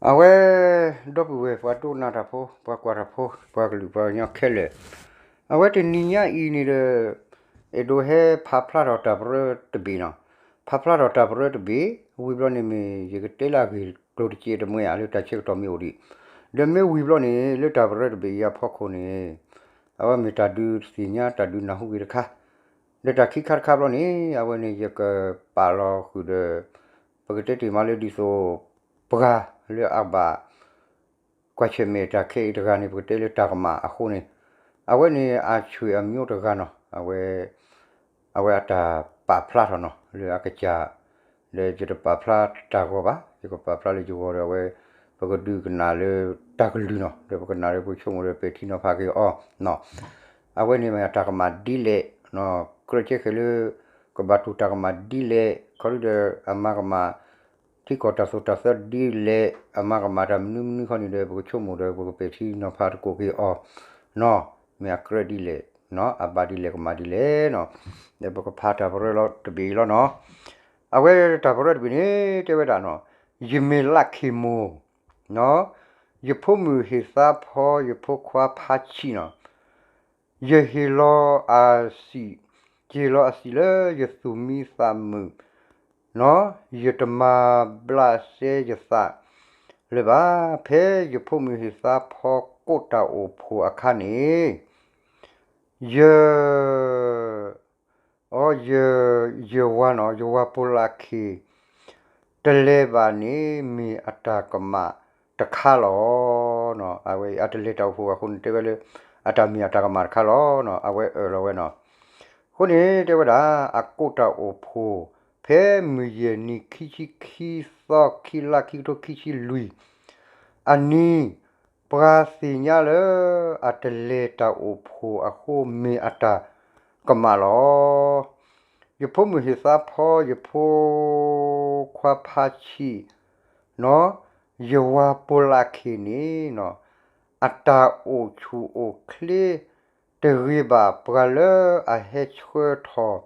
အဝဲ ဒီပုၢ်ဝဲၢ်ပှၤဒိကနၣ်တၢ်ဖိ ပှၤကွၢ်တၢ်ဖိ ပှၤကလုာ်ပှၤကညီခဲလၢာ်, အဝဲတနံၤညါအံၤန့ၣ်ဒီး အဲၣ်ဒိးဟဲဖးဖျါထီၣ်တၢ်ပရၢတဘ့ၣ်နီၤ, ဖးဖျါထီၣ်တၢ်ပရၢတဘ့ၣ် ဝံၤဘျီန့ၣ်မ့ၢ် ယကတဲလၢအဂ့ၢ်ကျိၤတစဲးတမှဲဧါ လၢတၢ်ဆၢကတီၢ်မ့ၢ်အိၣ်ဒံး, ဒီးမ့ၢ်ဝံၤဘျီန့ၣ် လၢတၢ်ပရၢတဘ့ၣ်အံၤအဖီခိၣ်န့ၣ် အဝဲမ့ၢ်တၢ်ဒုးသ့ၣ်ညါ တၢ်ဒုးနၢ်ဟူက့ၤတခါ, ဒီးတၢ်ခံခါတခါဘျီန့ၣ် အဝဲန့ၣ်ယကပာ်လီၤဃုာ်ဒီး ပကတဲတ့ၢ်မးလၢဒ်သိး ပှၤလၢအဘၣ် ကွၢ်ဆၢၣ်မဲာ်တၢ်ခဲအံၤတဂၤန့ၣ် ပကတဲလၢတၢ်ကမၣ်အဃိန့ၣ်, အဝဲန့ၣ်အဆွေမျိုးတဂၤနီၤ, အဝဲ အဝဲအတၢ်ပာ်ဖျါထီၣ်နီၤ လၢအကစၢ်, ဒီးယတပာ်ဖျါတၢ်ဂီၤဘၣ်, ယကပာ်ဖျါလၢယဂီၤဒီးအဝဲ ပကဒုးကနၣ်လၢတၢ်ကလုၢ်နီၤ, ဒီးပကနၣ်လၢပဆိကမိၣ်ဒီးပဲာ်ထံနီၤဖးက့ၤအီၤနီၤ, အဝဲန့ၣ်မ့ၢ်အတၢ်ကမၣ်ဒ်လဲၣ်, ကြၢးကဲဃဲၤလၢ ကဘၣ်တူၢ်တၢ်ကမၣ်ဒ်လဲၣ်, ခီဒုဒီးအမၤကမၣ် ထံကီၢ်တၢ်သိၣ်တၢ်သီဒ်လဲၣ်, အမၤကမၣ်တၢ်မနုၤမနုၤခီန့ၣ်ဒီး ပကဆိကမိၣ်ဒီး ပကပဲာ်ထံနီၤဖးသကိးက့ၤအီၤနီၤ, မ့ၢ်အကြၢးဒ်လဲၣ်, အဘၣ်ဒ်လဲၣ်ကမၣ်ဒ်လဲၣ်နီၤ, ဒီးပကဖးတၢ်ပရၢလီၤတဘ့ၣ်အံၤလီၤနီၤ, အဝဲတၢ်ပရၢတဘ့ၣ်န့ၣ် တဲဝဲဒၣ်နီၤ, ယမ့ၢ်လးခ့ၣ်မိၢ်နီၤ, ယဖိမုၣ်ဟ့ၣ်သါဖီ ယဖိခွါဖါဆံးနီၤ ယဟ့ၣ်လီၤအစံး, ယဟ့ၣ်လီၤအစံးလၢယသူၣ်မံသးမုာ်နီၤ, ယတမၤဘျးစဲယသးလၢၤဘၣ်, ဖဲယဖိမုၣ်ဟ့ၣ်သါဖီကိးတၢ်အိၣ်ဖှိၣ်အခါန့ၣ်, ယ အ ယဝၤနီၤ, ယဝၤပိာ်လးခ့ၣ် တလဲၤဘၣ်န့ၣ် မ့ၢ်အတၢ်ကမၣ်တခါလီၤ. အဝဲအတလဲၤတၢ်အိၣ်ဖှိၣ်အဃိန့ၣ် တဲဝဲလၢ အတၢ်မ့ၢ်အတၢ်ကမၣ်တခါလီၤ. အဝဲအၢၣ်လီၤဝဲနီၤ. အဃိန့ၣ် တဲဝဲဒၣ် အကိးတၢ်အိၣ်ဖှိၣ် ဖဲမုၢ်ယဲၢ်နံၤ ခံဆံခံသီ ခံလါ ခံကထိခံဆံလွံၢ် အနံၤ ပှၤသ့ၣ်ညါလၢ အတလဲၤတၢ်အိၣ်ဖှိၣ်အဃိ မ့ၢ်အတၢ်ကမၣ်လီၤ. ယဖိမုၣ်ဟ့ၣ်သါဖီ ယဖိခွါဖါဆံး နီၤ, ယဝၤပိာ်လးခ့ၣ်န့ၣ် အတၢ်အိၣ်ဆူၣ်အိၣ်ချ့တဂ့ၤဘၣ်. ပှၤလၢအဟဲဆှၢထီၣ်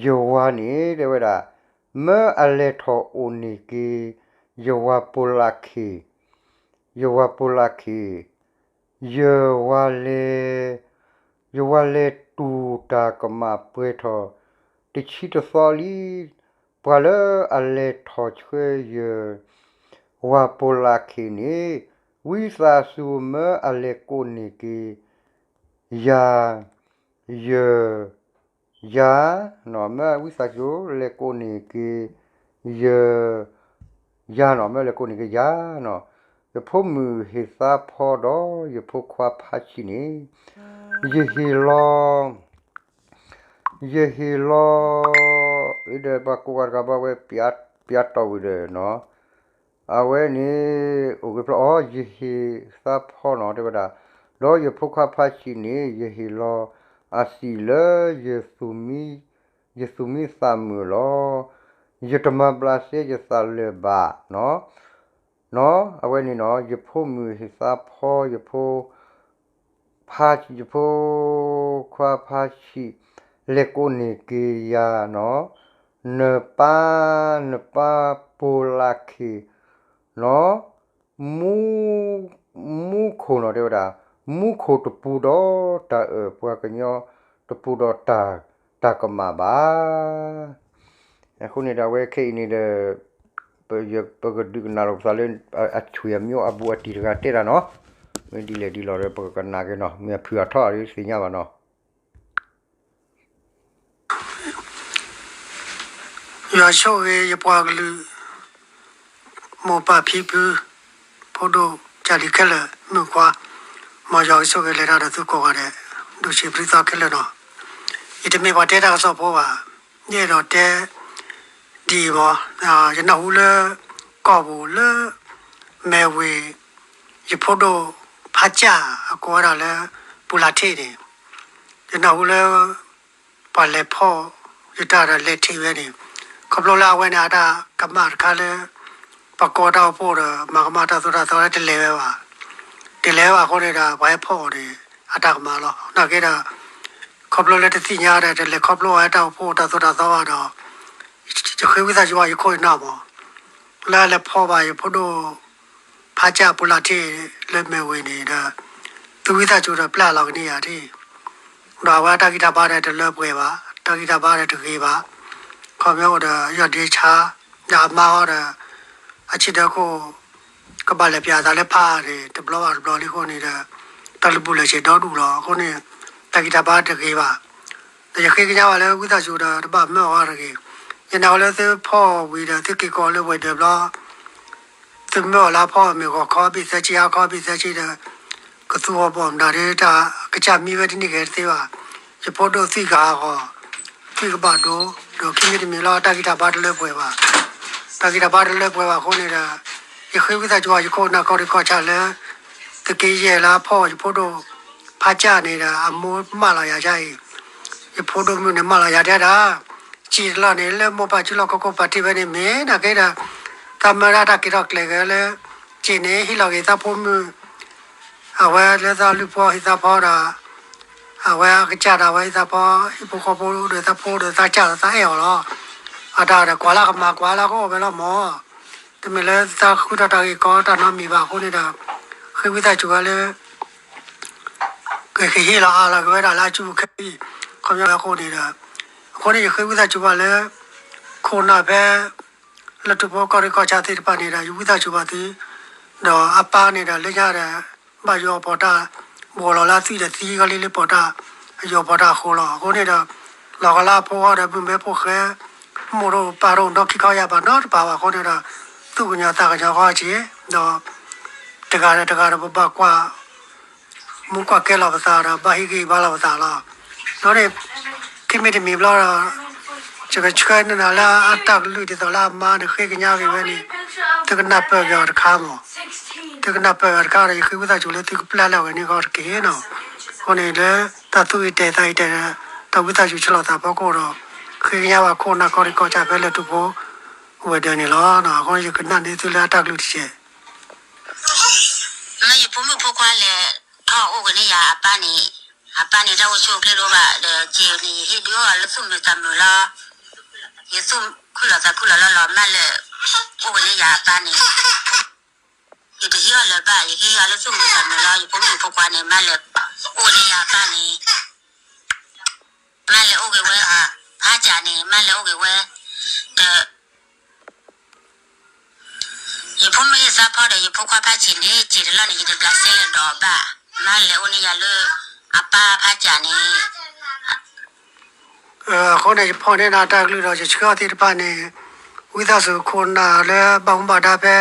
ယဝၤန့ၣ် တဲဝဲဒၣ် မၢအလဲၤထီၣ်အိၣ်န့ၢ်က့ၤ ယဝၤပိာ်လးခ့ၣ်, ယဝၤပိာ်လးခ့ၣ်, ယဝၤလဲၤ, ယဝၤလဲၤတူၢ်တၢ်ကမၣ်ပှဲၤထီၣ် တဆံတသီလံ. ပှၤလၢအလဲၤထီၣ်ဆှၢယဝၤပိာ်လးခ့ၣ်န့ၣ် ဝံသးစူၤမၢအလဲၤကိးန့ၢ်က့ၤ ယၤ, ယ, ယၤ, မၢဝံသးစူၤလဲၤကိးန့ၢ်က့ၤ ယ, ယၤနီၤ, မၢလဲၤကိးန့ၢ်က့ၤယၤနီၤ. ယဖိမုၣ်ဟ့ၣ်သါဖီဒီး ယဖိခွါဖါဆံးန့ၣ် ယဟ့ၣ်လီၤ ယဟ့ၣ်လီၤ, ဒီးပှၤကိးဂၤတဂၤဘၣ်ဝဲ ပျးတီၢ်ဝံၤဒီးနီၤ, အဝဲန့ၣ် အိၣ်ဂ့ၤဖျီအီၤ ယဟ့ၣ်သါဖီနီၤ တဲဝဲဒၣ်, ဒီးယဖိခွါဖါဆံးန့ၣ် ယဟ့ၣ်လီၤအစံးလၢ ယသူၣ်မံသးမုာ်လီၤ. ယတမၤဘျးစဲယသးလၢၤဘၣ်နီၤ. နီၤ အဝဲန့ၣ်နီၤ ယဖိမုၣ်ဟ့ၣ်သါဖီ ယဖိ ဖါ, ယဖိခွါဖါဆံး လဲၤကိးန့ၢ်က့ၤယၤနီၤ, နပၢ်, နပၢ်ပိာ်လးခ့ၣ်နီၤ, မူ, မူခိၣ်နီၤ တဲဝဲဒၣ်, မူခိၣ်တပူၤဒီးတၢ်အၢၣ် ပှၤကညီတပူၤဒီးတၢ်, တၢ်ကမၣ်ဘၣ်. အဃိန့ၣ်ဒီး အဝဲခဲအံၤန့ၣ်ဒီး ပကဒုးကနၣ်လိာ်ပသးလၢ အဆွေမျိုးအဘူးအတံၢ်တဂၤတဲတၢ်နီၤ, မ့ၢ်ဒ်လဲၣ်ဒ်လဲၣ်ဒီး ပကကနၣ်က့ၤနီၤ, မ့ၢ်အဖုၣ်အထီအံၤသ့ၣ်ညါဘၣ်နီၤ. ယွၤဆိၣ်ဂ့ၤယပှၤကလုာ် မိၢ်ပၢ်ဖံဖု ဖိဒိၣ်ကၢ်လံၤခဲလၢာ် မုၣ်ခွါ, မ်ယွၤကဆိၣ်ဂ့ၤလဲၤတၢ်ဒီးသုကိးဂၤဒဲး ဒိၣ်ဆံးပြံသီခဲလၢာ်နီၤ. ယတမ့ၢ်ပှၤတဲတၢ်ကစီၣ်ဖိဘၣ်, ယအဲၣ်ဒိးတဲ ဒ်အံၤမး, ယနၢ်ဟူလၢ ကီၢ်ပူၤလၢ မဲၢ်ဝ့ၤ ယဖိဒိၣ်ဖးကၠၢ် အကိးဝဲဒၣ်လၢ ပူၤလၢ်ထ့ၣ်န့ၣ်, ယနၢ်ဟူလၢ ပှၤလဲၤဖီၣ် ယတၢ်ဒီးလဲၤထံၣ်ဝဲန့ၣ်, ခီဖျိလၢအဝဲန့ၣ် အတၢ်ကမၣ်တခါလၢ ပှၤကိးတၢ်အိၣ်ဖှိၣ်ဒီး မၤကမၣ်တၢ်သိၣ်တၢ်သီလၢတလဲၤဝဲဘၣ်, တလဲၤဝဲဘၣ်အဃိန့ၣ်ဒီး ပှၤဟဲဖီၣ်အီၤန့ၣ် အတၢ်ကမၣ်လီၤ. နာ်က့ဒီး ခီဖျိလၢတသ့ၣ်ညါဒီး တလဲၤခီဖျိအဝဲတၢ်အိၣ်ဖှိၣ်တၢ်သိၣ်တၢ်သီဘၣ်ဒီး ယဃ့ဝံသးစူၤဘၣ် ယခိၣ်ယနၢ်မး, လၢအလဲၤဖီၣ်ဘၣ်ယဖိဒိၣ် ဖးကၠၢ်ပူၤလၢ်ထံးလၢမဲၢ်ဝ့ၤန့ၣ်ဒီး သုဝံသးစူၤဒီးပျၢ်လီၤကန့ၢ်ယၤထံၣ် ဒီးအဝဲအတၢ်ဂံၢ်တၢ်ဘါဒီးတလၢပှဲၤဘၣ်, တၢ်ဂံၢ်တၢ်ဘါဒီးတဂ့ၤဘၣ်, ခီပညီအိၣ်ဒီးယီၢ်ဒ့ဆါ, ဒီးအမါအီၤဒီး အဆံးဒၢခိၣ် ကဘၣ်လဲၤပျးသးလၢဖးန့ၣ် တဘျီဘၣ်တဘျီလံအဃိန့ၣ်ဒီး တၢ်လုၢ်ဘူးလၢာ်စဲၤဒီဒူၣ်လီၤ. အဃိန့ၣ် တၢ်ဂံၢ်တၢ်ဘါတဂ့ၤဘၣ်. ဒီးယဃ့ကညးဘၣ်လၢဝံသးစူၤဒီးတဘၣ်မၢအီၤတဂ့ၤ. ယနာ်ဝဲလၢသုဖီၣ်ဝံၤဒီးသုက့ၤကီးလၢဝဲၤဒၢးဘျီ သုမၢအီၤလၢအဖီၣ်မ့ၢ်ဂီၤခီဘ့ၣ်သၢဆံ ဟါခီဘ့ၣ်သၢဆံဒီး ကသူအီၤဘီၣ်မတၤဒီး တၢ်ကစၢ်မံဝဲတန့ၢ်ဂ့ၤတသ့ဘၣ်. ယဖိဒိၣ်သွံၣ်ကဟးဂီၤ, သွံၣ်ကဘၣ်ဒိ, ဒီးခံမံၤတမံၤလီၤ တၢ်ဂံၢ်တၢ်ဘါတလၢပှဲၤဘၣ်. တၢ်ဂံၢ်တၢ်ဘါတလၢပှဲၤဘၣ်အဃိန့ၣ်ဒီး ယဃ့ဝံသးစူၤအီၤ ယခိၣ်နၢ်ကီၢ်ရ့ၣ်ကီၢ်ဆၣ်လၢ သုးက့ယဲၢ်လၢအဖီၣ်ယဖိဒိၣ် ဖးကၠၢ်န့ၣ်ဒီး အမိၢ်မၢလီၤယၤဒ်အံၤ, ယဖိဒိၣ်မုၣ်န့ၣ်မၢလီၤယၤတဲဒၣ် စံးတလီၢ်န့ၣ် လၢမိၢ်ပၢ်စုလီၢ်ခီၣ်ခိၣ်ပာ်တ့ၢ်ဝဲန့ၣ် မ့ၢ်နာ်က့ဒီး တၢ်မၢဒၣ်တၢ်က့ၤထီၣ်ကျဲၤက့ၤလၢ စံးန့ၣ် ဟ့ၣ်လီၤက့ၤသးဖိမုၣ် အဝဲလၢသးလုၢ်ဖီဟံၣ်သးဖီဒီး အဝဲအကစၢ်ဒီးအဝဲဟံၣ်သးဖီ ဟံၣ်ဖိဃီဖိဒီးသးဖိဒီးသးကၢ်ဒီးသးအဲၣ်အီၤလီၤ. အတၢ်ဒီးကွၢ်လၢကမၤကွၢ်လၢကအိၣ်ဝဲလီၤမၢ်. တမ့ၢ်လၢသးဃုထီၣ်တၢ်ဂ့ၢ်ကီတၢ်နီတမံၤဘၣ်အဃိန့ၣ်ဒီး ဃ့ဝံသးစူၤဝဲလၢ ကဟ့ၣ်လီၤအါလီၤက့ၤဝဲဒၣ်လၢအစုပူၤခဲအံၤ ခီပညီအဃိန့ၣ်ဒီး အဃိန့ၣ် ယဃ့ဝံသးစူၤဘၣ်လၢ ခိၣ်နၢ်ဖဲ လၢထူဖိကီၢ်ရ့ၣ်ကီၢ်ဆၣ်သ့ၣ်တဖၣ်န့ၣ်ဒီး ယဝံသးစူၤဘၣ်သု ဒီးအပၢ်န့ၣ်ဒီးလၢညါဒီး ဘၣ်ယိၣ်အီၤပီၤတၢ် ဘှီလီၤလၢအသွံၣ်ဒီးသံဂီၢ်လံလၢပီၤတၢ် ယိၣ်အီၤပီၤတၢ်အဃိလီၤ. အဃိန့ၣ်ဒီး လီၤဂာ်လၢအဖိအီၤဒီး မုၢ်မဲဖိဃဲ မိၢ်တအိၣ်ပၢ်တအိၣ် နီၢ်ခံခီယၢ်ဘၣ်နီတပၤဘၣ်အဃိန့ၣ်ဒီး သူၣ်ကညီၤသးကညီၤဃီက့ၤ ဒီး တဂၤဒီးတဂၤဒီး ပဘၣ်ကွၢ် မူကွၢ်ကဲလီၤပသးဒီး ဘၣ်ဟ့ၣ်ဂံၢ်ဘါလီၤပသးလီၤ. ဒီးန့ၣ် ခံမံၤတမံၤဘျီဒီး ယကဆှၢန့ၢ်နၤလၢအတၢ်ကလုၢ်ဒ်သိးလၢအမါန့ၣ် ဃ့ကညးက့ၤဝဲန့ၣ် သုကနၢ်ပၢၢ်က့ၤအီၤတခါမၢ်. သုကနၢ်ပၢၢ်က့ၤအီၤတခါဒီး ယဃ့ဝံသးစူၤလၢသုကပျၢ်လီၤက့ၤန့ၢ်အီၤတက့ၢ်နီၤ. အဃိန့ၣ်လၢ တၢ်သူၣ်အံၤတဲာ်သးအံၤတဲာ်ဒီး တၢ်ဝံသးစူၤဆၢလီၤသးဖီခိၣ်ဒီး ဃ့ကညးဘၣ်ခိၣ်နၢ်ကီၢ်ရ့ၣ်ကီၢ်ဆၣ်ဖဲလၢထူဖိ ဝဲၤဒၢးန့ၣ်လီၤ. အဃိယကနၣ်န့ၢ်သုလၢအတၢ်ကလုၢ်တက့ၢ်. မ့ၢ်ယဖိမုၣ်ဖိခွါလဲၤထီၣ်အိၣ်က့ၤန့ၢ်ယၤအပၢ်န့ၣ်, အပၢ်န့ၣ်တၢ်အိၣ်ဆူၣ်အိၣ်ချ့ဒိၣ်ဘၣ်ဒီး က့ၤန့ၣ် ယဟ့ၣ်ဒုးအီၤလၢသူၣ်မုာ်သးမုာ်လီၤ. ယသူၣ်ခုၣ်လီၤသးခုၣ်လီၤလီၤလီၤ မ့ၢ်လဲၤအိၣ်က့ၤန့ၢ်ယၤအပၢ်န့ၣ်, ယတဟ့ၣ်အီၤလၢၤဘၣ်, ယဟ့ၣ်အီၤလၢသူၣ်မုာ်သးမုာ်လီၤ. ယဖိမုၣ်ဖိခွါန့ၣ် မ့ၢ်လဲၤအိၣ်က့ၤန့ၢ်ယၤအပၢ်န့ၣ် မ့ၢ်လဲၤအိၣ်က့ၤဝဲ, ဖးကၠၢ်န့ၣ် မ့ၢ်လဲၤအိၣ်က့ၤဝဲ, ဒီး ယဖိမုၣ်ဟံၣ်သးဖီဒီး ယဖိခွါဖးဆံးန့ၣ် စံးတလီၢ်န့ၣ် ယတဘျးစဲလဲၣ်ဒီးဘၣ်, မ့ၢ်လဲၤအိၣ်န့ၢ်ယၤလၢ အပၢ်ဖးကၠၢ်န့ၣ် အဃိန့ၣ် ယဖီၣ်န့ၢ်နၤတၢ်ကလုၢ်ဒီး ယဆှၢအီၤသ့ၣ်တဖၣ်န့ၣ် ဝံသးစူၤခိၣ်နၢ်လၢဘၣ်မူဘၣ်ဒါဖဲ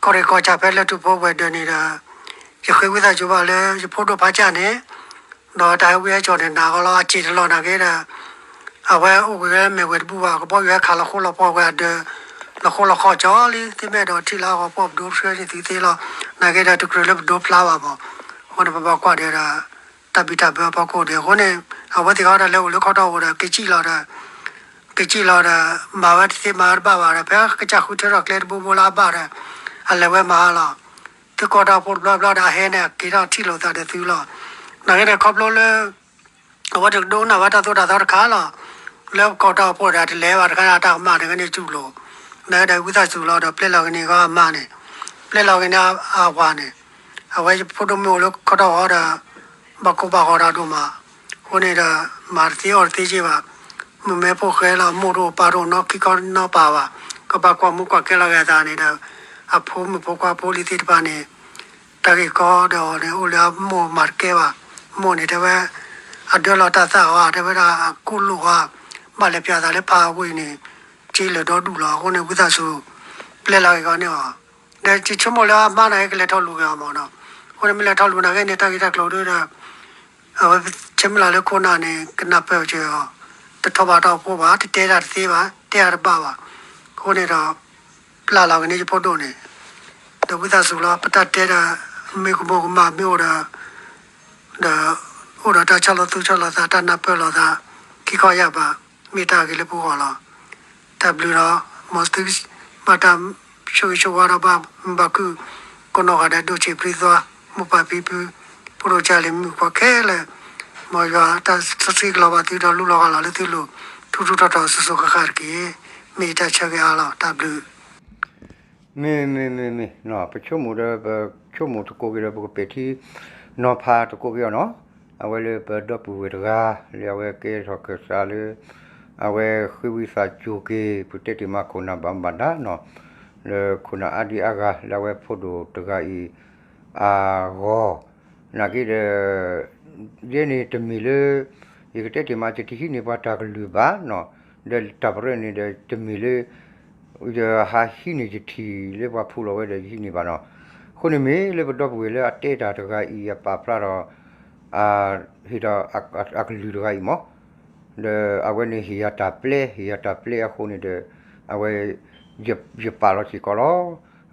ကီၢ်ရ့ၣ်ကီၢ်ဆၣ်ဖဲလၢထူဖိဝဲၤဒၢးန့ၣ်ဒီး ယဃ့ဝံသးစူၤဘၣ်လၢ ယဖိဒိၣ်ဖးကၠၢ်န့ၣ် ဒီးတၢ်ဟဲဝံဟဲစိာ်န့ၣ် နာ်အီၤလီၤ အစံးတလီၢ်နာ်က့ဒီး အဝဲအိၣ်က့ၤဝဲမဲာ်ဝဲတဘူၣ်ဘၣ် ကဘီယူၤဟဲခးလီၤဃိလီၤဖီၣ်ဝဲအဒၢး လီၤဃိလီၤဃီကၠီလံ သ့ၣ်မ့ၢ်ဒီးထံၣ်လၢအဂီၤပှီၢ်ပဒိဆှၢန့ၣ်သုသ့လီၤ နာ်က့ဒီးတကြၢးလၢပဒိဖျါဘၣ်မၢ်. အဃိန့ၣ် ပဘၣ်ကွၢ်ဒဲးဒီး တၢ်ဘံၣ်တၢ်ဘၢအဖီခိၣ်န့ၣ် အဃိန့ၣ် အဝဲသ့ၣ်ဃီဒီးလဲၤအိၣ်လၢခီတီၢ်ပူၤဒီး က့ၤစံၣ်လီၤဒီး က့ၤစံၣ်လီၤဒီး မၤဝဲတသ့မၤဝဲတဘၣ်ဘၣ်ဒီး ဖဲကစၢ်ဃုထၢထီၣ်ကျဲတဘိဘိလၢအဘၣ်ဒီး အလဲၤဝဲမၤလီၤ. သုကီၢ်တၢ်အိၣ်ဖှိၣ်တဘျီဘျီဒီး အဟဲန့ၣ် က့ၤထီၣ်ထံၣ်လိာ်သးဒီးသုလီၤ. နာ်က့ဒီးခီဖျိလၢ အဝဲတကဒိကနၣ်ဝဲတၢ်သိၣ်တၢ်သီတခါလီၤ. လၢကီၢ်တၢ်အိၣ်ဖှိၣ်ဒီးတလဲၤဘၣ်တခါန့ၣ် အတၢ်ကမၣ်န့ၣ်ကန့ၢ်စူၢ်လိာ်. နာ်က့ဒီးဝံသးစူၤလီၤဒီး ပျဲလီၤက့ၤန့ၣ်ကီးအမါန့ၣ် ပျဲလီၤက့ၤန့ၣ်အဝၤန့ၣ် အဝဲယဖိဒိၣ်မုၣ်အိၣ်လၢခီတီၢ်ဃီဒီး ဘၣ်ကိၢ်ဘၣ်ဂီၤတၢ်ဒိၣ်မး. အဃိန့ၣ်ဒီး မၤတသ့အီၣ်တသ့က့ဘၣ်. မုၢ်မဲဖိဃဲလီၤ မိၢ်တအိၣ်ပၢ်တအိၣ်နီၢ်ခံခီနီၢ်ပၤဘၣ်. ကဘၣ်ကွၢ်မူကွၢ်ကဲလီၤက့ၤအသးန့ၣ်ဒီး အဖိမုၣ်ဖိခွါဖိလံၤသ့ၣ်တဖၣ်န့ၣ် တၢ်ဂ့ၢ်ကီဒီးအီၤန့ၣ် အိၣ်လၢအမိၢ်မၤတကဲဘၣ်. မိၢ်န့ၣ်တဲဝဲ အဒၢလီၤတၢ်သၣ်အီၤ တဲဝဲဒၣ်အကူၣ်လိာ်အီၤ ဘၣ်လဲၤပျးသးလၢဖးဝ့ၢ်န့ၣ် က့လၢာ်ဒီဒူၣ်လီၤ. အဃိန့ၣ် ဝံသးစူၤ ပျဲလီၤက့ၤအီၤန့ၢ်အီၤ ဒီးယဆိကမိၣ်လၢအမါန့ၣ် ကလဲၤထီၣ်လူၤက့ၤအီၤမၢ်နီၤ. အဃိန့ၣ် မ့ၢ်လဲၤထီၣ်လူၤနာ်က့န့ၣ် တၢ်ဂ့ၢ်တၢ်ကျိၤဒုဒီး အဝဲဆၢမုၢ်လၢ်လၢခိၣ်နၢ်န့ၣ် ကနၢ်ပၢၢ်က့ၤအီၤ တထီၣ်ဘးတၢ်အိၣ်ဖှိၣ်ဘၣ် တတဲတၢ်တသ့ဘၣ် တဲအတဘၣ်ဘၣ်. အဃိန့ၣ်ဒီး ပျၢ်လီၤက့ၤန့ၢ်ယဖိဒိၣ်န့ၣ် ဒီးဝံသးစူၤလီၤ ပတၢ်တဲဒီး မ့ၢ်ကမိၢ်ကမၣ်မ့ၢ်အိၣ်ဒီး ဒီး အိၣ်ဒီးတၢ်ဆီၣ်လီၤသူဆီၣ်လီၤသး တၢ်နၢ်ပၢၢ်လီၤသး ခံခီယၢ်ဘး မ့ၢ်တၢ်ဂ့ၤလၢပဂီၢ်လီၤ. တၢ်ဘျုးလီၤ မ်သု ဘၣ်တၢ်ဆိၣ်ဂ့ၤဆိၣ်ဝါဒီးဘၣ်မုာ်ဘၣ်ခုၣ် ကိးနီၢ်ဂၤဒဲး ဒိၣ်ဆံးပြံသွါ မိၢ်ပၢ်ဖံဖု ဖိဒိၣ်ကၢ်လံၤမုၣ်ခွါခဲလၢာ် မ်ယွၤတၢ်စံးကလီၤဘၣ်သုဒီးလူလီၤဂာ်လီၤလၢသုလိၤ ထူထူထီၣ်ထီၣ်စိၤစိၤဃၣ်ဃၣ်တက့ၢ်. မ့ၢ်ယတၢ်ဆၢဂ့ၤအါလီၤ တၢ်ဘျုး မ့ၢ် မ့ၢ် မ့ၢ် မ့ၢ် ပဆိကမိၣ်ဒီး ပဆိကမိၣ်သကိးက့ၤဒီး ပကပဲာ်ထံနီၤဖးသကိးက့ၤအီၤနီၤ. အဝဲလၢပဒီပုၢ်ဝဲၢ်တဂၤ လၢအဝဲကဲထီၣ်ခၢၣ်စးလၢ အဝဲဃ့ဝံသးစူၤက့ၤ ပတဲတ့ၢ်မးခိၣ်နၢ်ဘၣ်မူဘၣ်ဒါနီၤ, လၢခိၣ်နၢ်အါဒံအါဂၤ လၢအဝဲဖိဒိၣ်တဂၤအံၤ အဂီၢ် နာ်က့ဒီး ယဲန့ၣ်တမ့ၢ်လၢ ယကတဲတ့ၢ်မး ယတဟံးန့ၢ်ပှၤတၢ်ကလုၢ်ဘၣ်နီၤ, ဒီးတၢ်ပရၢန့ၣ်ဒီး တမ့ၢ်လၢ ယဟးဟံးန့ၢ်ယထံၣ်လၢပှၤဖူးလီၤဝဲဒီးယဟံးန့ၢ်ဘၣ်နီၤ. အဃိန့ၣ်မ့ၢ်လၢပဒီပုၢ်ဝဲၢ်လၢအတဲတၢ်တဂၤအံၤ အပာ်ဖျါထီၣ် ဟ့ၣ်ဒီးအကလုၢ်တဂၤအံၤမး, ဒီးအဝဲန့ၣ်ဟ့ၣ်ယၤတၢ်ပျဲ ဟ့ၣ်ယၤတၢ်ပျဲအဃိန့ၣ်ဒီး အဝဲ ယပာ်လီၤစ့ၢ်ကီးလီၤ.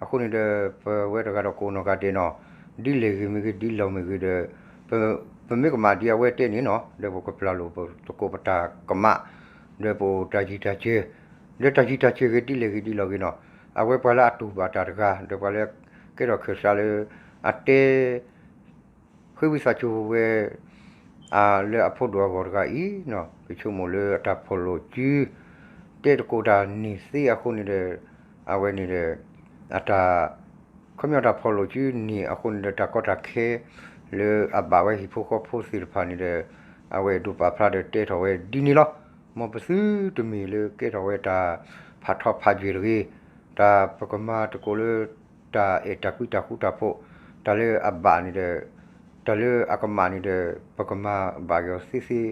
အဃိန့ၣ်ဒီး ပဝဲတဂၤဒီးကိးနီၢ်ဂၤဒဲးနီၤ, ဒ်လဲၣ်ဂ့ၤမ့ၢ်ဂ့ၤ ဒ်လဲၣ်မ့ၢ်ဂ့ၤဒီး ပမ့ၢ်ကမၣ်ဒ်အဝဲတဲန့ၣ်နီၤ ဒီးပကပျၢ်လိာ်သကိးပတၢ်ကမၣ်, ဒီးပအိၣ်တၢ်ယံၤတၢ်စၢၤ, ဒီးတၢ်ယံၤတၢ်စၢၤဂ့ၤ ဒ်လဲၣ်ဂ့ၤဒ်လဲၣ်ဂ့ၤနီၤ, အဝဲပှၤလၢအတူၢ်ဘၣ်တၢ်တဂၤ ဒီးပှၤလၢကဲထီၣ်ခၢၣ်စးလၢ အတဲ ဃ့ဝံသးစူၤဝဲ လၢအဖိဒိၣ်အဂီၢ်တဂၤအံၤ, ပဆိကမိၣ်လၢအတၢ်ဖီၣ်လိာ်စု တဲသကိးတၢ်န့ၢ်သ့အဃိန့ၣ်ဒီး အဝဲန့ၣ်ဒီး အတၢ် ခီပညီတၢ်ဖီၣ်လိာ်စုန့ၢ်အဃိန့ၣ်ဒီး တၢ်ကီတၢ်ခဲ လၢအဘၣ်ဝဲဟံၣ်ဖိဃီဖိသ့ၣ်တဖၣ်န့ၣ်ဒီး အဝဲဒိးပာ်ဖျါဒီးတဲထီၣ်ဝဲဒ်န့ၣ်လီၤ. မ်ပသုတမ့ၢ်လၢကဲထီၣ်ဝဲတၢ်ဖးထီဖးယွဲၢ်တဂ့ၤ, တၢ်ပကမၤသကိးလၢ တၢ်အဲၣ်တၢ်ကွံတၢ်ဃူတၢ်ဖိး, တၢ်လၢအဘၣ်န့ၣ်ဒီး တၢ်လၢအကမၣ်န့ၣ်ဒီး ပကမၤဘၣ်က့ၤအီၤသ့သ့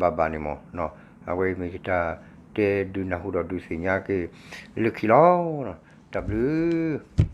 ဘၣ်ဘၣ်န့ၣ်မး, အဝဲအံၤမ့ၢ်ယတၢ်တဲဒုးနၢ်ဟူဒီးဒုးသ့ၣ်ညါက့ၤလၢခံလီၤ. တၢ်ဘျုး